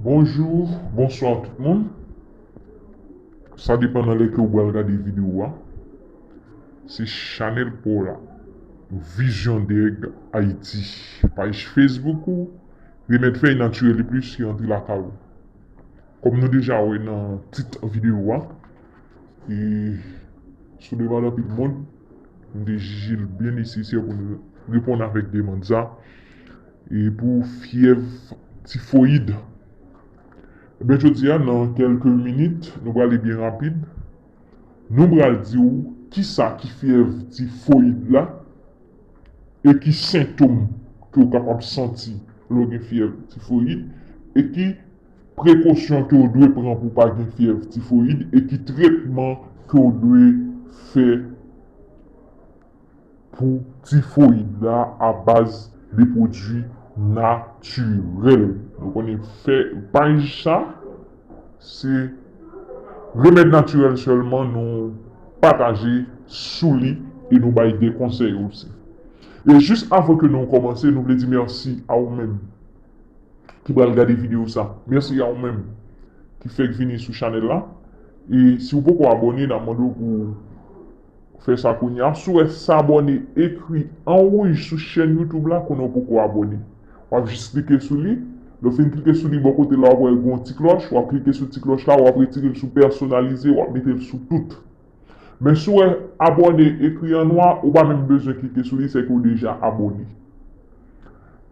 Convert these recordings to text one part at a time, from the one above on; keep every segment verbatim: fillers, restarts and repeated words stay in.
Bonjou, bonswa tout moun. Sa depann nan lè ke w pral gade videyo a. Se chanèl pa w la, Vizyon Dèg Ayiti. Paj Facebook ou, remèt fèy natirèl li plis ki antre lakay ou. Kòm nou deja wè nan tit videyo a, e sou demann anpil moun, nou te jije l byen nesesè pou nou reponn avèk demann sa, e pou fyèv tifoyid. Ebyen, jodi a, nan kèlke minit, nou prale byen rapid, nou pral di w kisa ki fyèv tifoyid la, e ki sentòm ke w kapab santi lè w gen fyèv tifoyid, e ki prekosyon ke w dwe pran pou w pa gen fyèv tifoyid, e ki tretman ke w dwe fè pou tifoyid la a baz de pwodui natirèl. Nou konnen fè paj sa, se remèd natirèl sèlman nou pataje sou li e nou bay de konsèy osi. E jis avan ke nou kòmanse, nou vle di mèsi a ou menm ki pral gade videyo sa. Mèsi a ou menm ki fèk vini sou chanèl la. E si w poko abòne, n ap mande w pou w fè sa kounye a. Si w wè s abòne ekri an wouj sou chèn YouTube la, konnen w poko abòne. W ap jis klike sou li. Lè w fin klike sou li, bò kote la, w ap wè gen yon ti klòch. W ap klike sou ti klòch la, w ap retire l sou pèsonalize, w ap mete l sou tout. Men si w wè abòne ekri an nwa, ou pa menm bezwen klike sou li, se ke w deja abòne.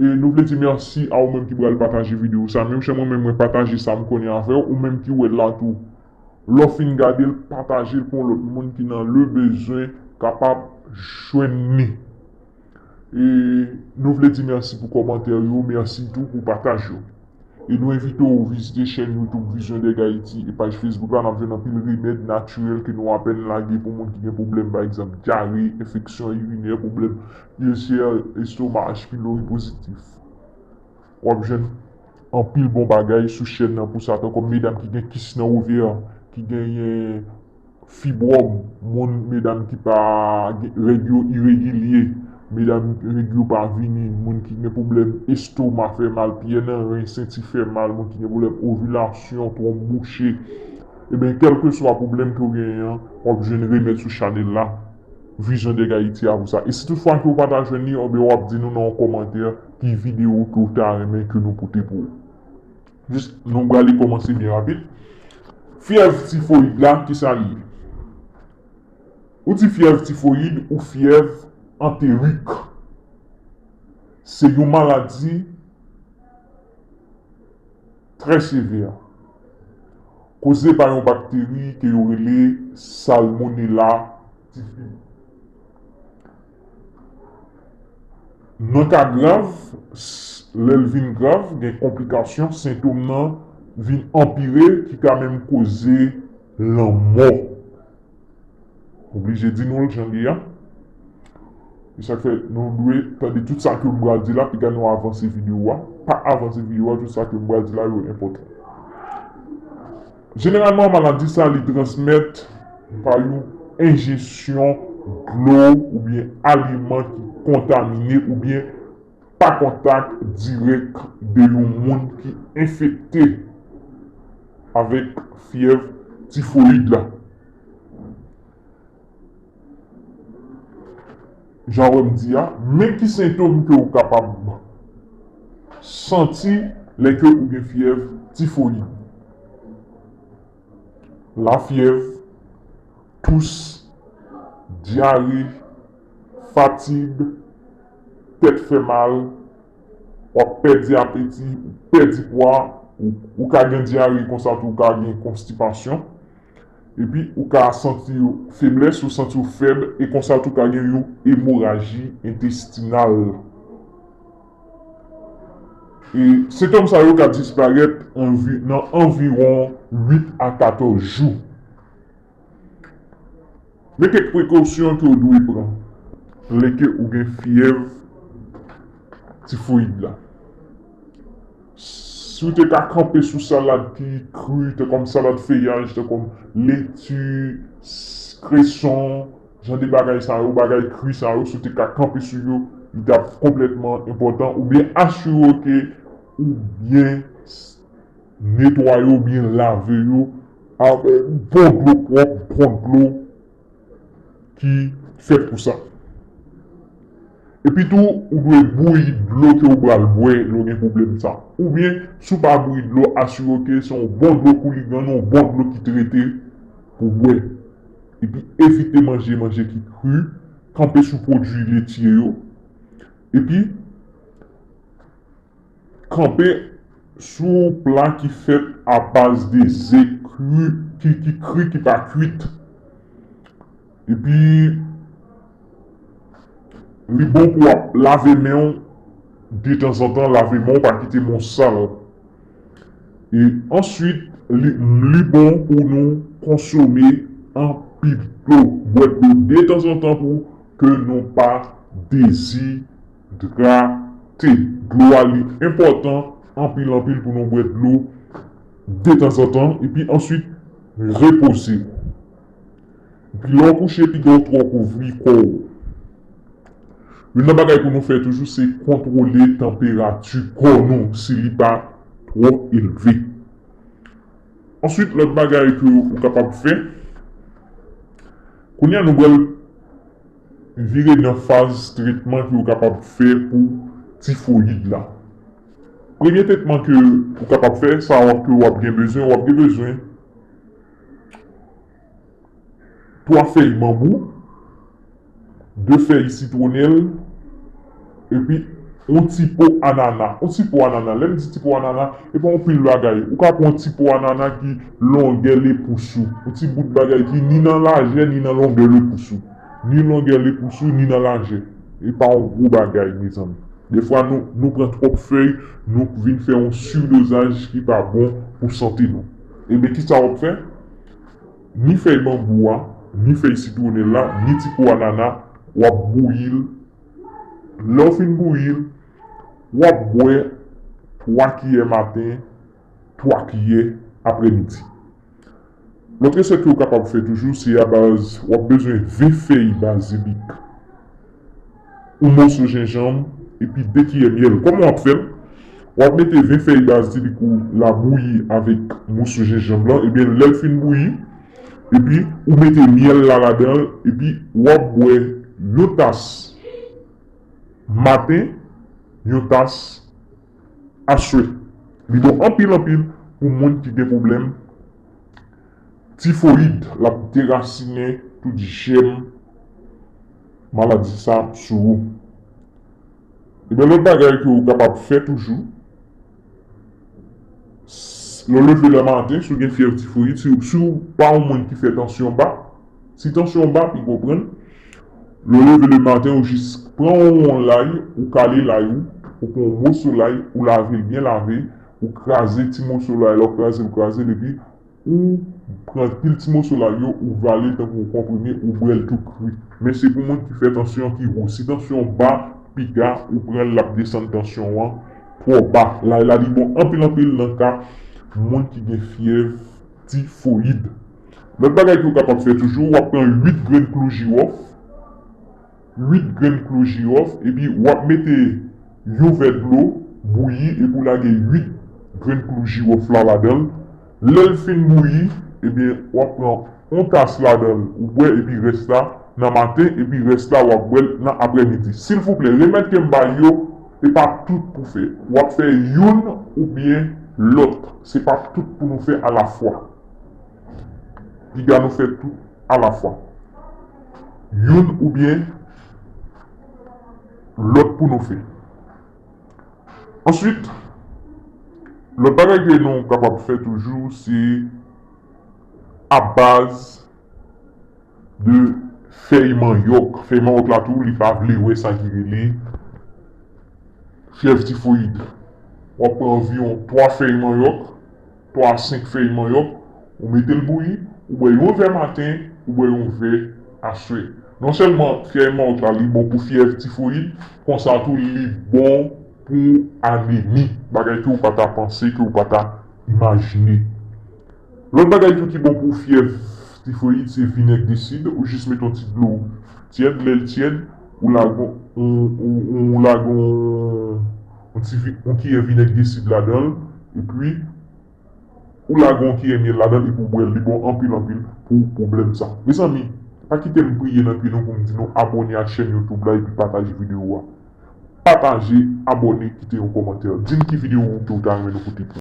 E nou vle di mèsi a ou menm ki pral pataje videyo sa. Menm jan mwen menm mwen pataje sa m konnen avè w, ou menm ki wè l la tou. Lè w fin gade l, pataje l pou yon lòt moun ki nan le bezwen kapab jwenn li. E nou vle di mèsi pou kòmantè yo, mèsi tou pou pataj yo. E nou envite w vizite chèn YouTube Vizyon Dèg Ayiti e paj Facebook la. N ap jwenn anpil remèd natirèl ke nou apèn lage pou moun ki gen pwoblèm, pa egzanp, dyare, enfeksyon irinè, pwoblèm ilsè, estoma, H. pylori pozitif. W ap jwenn anpil bon bagay sou chèn nan pou sa, tankou medam ki gen kis nan ovè, ki genyen fibwòm, moun, medam ki pa gen, règ yo iregilye, medam règ yo pa vini, moun ki gen pwoblèm estoma fè mal, pyè nan ren, senti fè mal, moun ki gen pwoblèm ovilasyon, twonp bouche. Ebyen, kèlkeswa pwoblèm ke w genyen an, w ap jwenn remèd sou chanèl la, Vizyon Dèg Ayiti a pou sa. E si toutfwa ke w pa ta jwenn li, ebyen, w ap di nou nan yon kòmantè ki videyo ke w ta renmen ke nou pote pou ou. Jis, nou prale kòmanse byen rapid. Fyèv tifoyid la, kisa li ye? Ou di fyèv tifoyid ou fyèv anterik. Se yon maladi trè sevè, koze pa yon bakteri ke yo rele Salmonella typhi. Nan ka grav, s-, lè l vin grav, gen konplikasyon, sentòm nan vin anpire, ki ka menm koze lanmò. Oblije di nou l jan l ye a. E sa k fè nou dwe tande tout sa ke m pral di la, piga nou avanse videyo a. Pa avanse videyo a, tout sa ke m pral di la yo enpòtan. Jeneralman, maladi sa, li transmèt pa yon enjesyon dlo oubyen aliman ki kontamine oubyen pa kontak dirèk de yon moun ki enfekte avèk fyèv tifoyid la. Jan w wè m di a, men ki sentòm ke w kapab santi lè ke ou gen fyèv tifoyid. Lafyèv, tous, dyare, fatig, tèt fè mal, w ap pèdi apeti, ou pèdi pwa, ou, ou ka gen dyare konsa tou, ou ka gen konstipasyon. Epi, ou ka santi feblès, ou santi w fèb, e konsa tou ka gen yon emoraji entestinal. E sentòm sa yo ka disparèt anvi-, nan anviwon uit a katòz jou. Men kèk prekosyon ke w dwe pran lè ke ou gen fyèv tifoyid la. Si w te ka kanpe sou salad ki kri, tankou salad feyaj, tankou leti, s-, kreson, jan de bagay sa yo, bagay kri sa yo, si w te ka kanpe sou yo, li t ap konplètman enpòtan. Oubyen asire w ke ou byen s-, netwaye oubyen lave yo avèk bon dlo pwòp, bon dlo ki fèt pou sa. Epi tou, ou dwe bouyi dlo ke ou pral bwè lè w gen pwoblèm sa. Oubyen, si w pa bouyi dlo, asire w ke se yon bon dlo kouligann, yon bon dlo ki trete pou w bwè. Epi evite manje manje ki kri, kanpe sou pwodui letye yo. Epi kanpe sou pla ki fèt a baz de ze kri, ki, ki kri, ki pa kwit. Epi, li bon pou w ap lave men w detanzantan, lave men w, pa kite men w sal. E answit, li, li bon pou nou konsome anpil dlo, bwè dlo detanzantan pou ke nou pa dezidrate. Dlo a li enpòtan anpil, anpil pou nou bwè dlo detanzantan, epi answit repoze. Epi lè w kouche, piga w twò kouvri kò w. Youn nan bagay pou nou fè toujou, se kontwole tanperati kò nou si li pa twò elve. Answit, lòt bagay ke ou kapab fè, kounye a nou pral vire nan faz tretman ke ou kapab fè pou tifoyid la. Premye tretman ke ou kapab fè, sa w ap, ke w ap gen bezwen, w ap gen bezwen twa fèy banbou, de fèy sitwonèl, epi yon ti po anana. Yon ti po anana. Lè m di ti po anana, e pa yon pil bagay. Ou ka pran yon ti po anana ki longè lepous ou. Yon ti bout bagay ki ni nan lajè, ni nan longè lepous ou. Ni longè lepous ou, ni nan lajè. E pa yon gwo bagay, mezanmi. Defwa, nou, nou pran twòp fèy, nou vin fè yon sirdozaj ki pa bon pou sante nou. Ebyen, kisa w ap fè? Ni fèy banbou a, ni fèy sitwonèl la, ni ti po anana, w ap bouyi l. Lè w fin bouyi l, w ap bwè twa kiyè maten, twa kiyè aprèmidi. Lòt resèt ke w kapab fè toujou, se a baz, w ap bezwen ven fèy bazilik, yon moso jenjanm, epi de kiyè myèl. Kòman w ap fè l? W ap mete ven fèy bazilik ou la bouyi avèk moso jenjanm lan, ebyen, lè l fin bouyi, epi ou mete myèl la ladan l, epi w ap bwè yon tas maten, yon tas aswè. Li bon anpil, anpil pou moun ki gen pwoblèm tifoyid, l ap derasinen tout jèm maladi sa sou ou. Ebyen, lòt bagay ke ou kapab fè toujou, s-, lè w leve lè maten, si w gen fyèv tifoyid, si, si w pa yon moun ki fè tansyon ba, si tansyon ba, pi konprann, lè w leve lè maten, ou jis pran yon lay, ou kale lay ou, ou pran yon moso lay, ou lave l byen lave, ou kraze ti moso lay la, ou kraze l, ou kraze l, epi ou pran pil ti moso lay yo, ou vale l tankou yon konprime, ou bwè l tou kri. Men se pou moun ki fè tansyon ki wo. Si tansyon ba, piga ou pran l, l ap desann tansyon an twò ba. Lay la, li bon anpil, anpil nan ka moun ki gen fyèv tifoyid. Lòt bagay ke w kapab fè toujou, w ap pran uit grenn klou jiwòf, uit grenn klou jiwòf, epi w ap mete yon vè dlo bouyi, epi w lage uit grenn klou jiwòf la ladan l. Lè l fin bouyi, ebyen, w ap pran yon tas ladan l, ou bwè, epi rès la nan maten, epi rès la w ap bwè l nan aprèmidi. Silvouplè, remèd ke m bay yo, se pa tout pou fè. W ap fè youn oubyen lòt. Se pa tout pou nou fè alafwa. Piga nou fè tout alafwa. Youn oubyen lòt pou nou fè. Answit, lòt bagay ke nou kapab fè toujou, se a baz de fèy manyòk. Fèy manyòk la tou, li pa vle wè sa ki rele fyèv tifoyid. W ap pran anviwon twa fèy manyòk, twa a senk fèy manyòk, ou mete l bouyi, ou bwè yon vè maten, ou bwè yon vè aswè. Non sèlman fèy manyòk la, li bon pou fyèv tifoyid, konsa tou, li bon pou anemi, bagay ke w pa ta panse, ke w pa ta imajine. Lòt bagay tou ki bon pou fyèv tifoyid, se vinèg de sid. Ou jis mete yon ti dlo tyèd, lè l tyèd, ou lage yon, ou, ou, ou lage yon, yon ti vi-, yon kiyè vinèg de sid ladan l, epi Ou lage yon kiyè myèl ladan l epi w bwè l, li bon anpil anpil pou pwoblèm sa. Mezanmi, pa kite m priye nan pye nou pou m di nou abòne ak chèn YouTube la epi pataje videyo a. Pataje, abòne, kite yon kòmantè. Di m ki videyo ke w ta renmen nou pote pou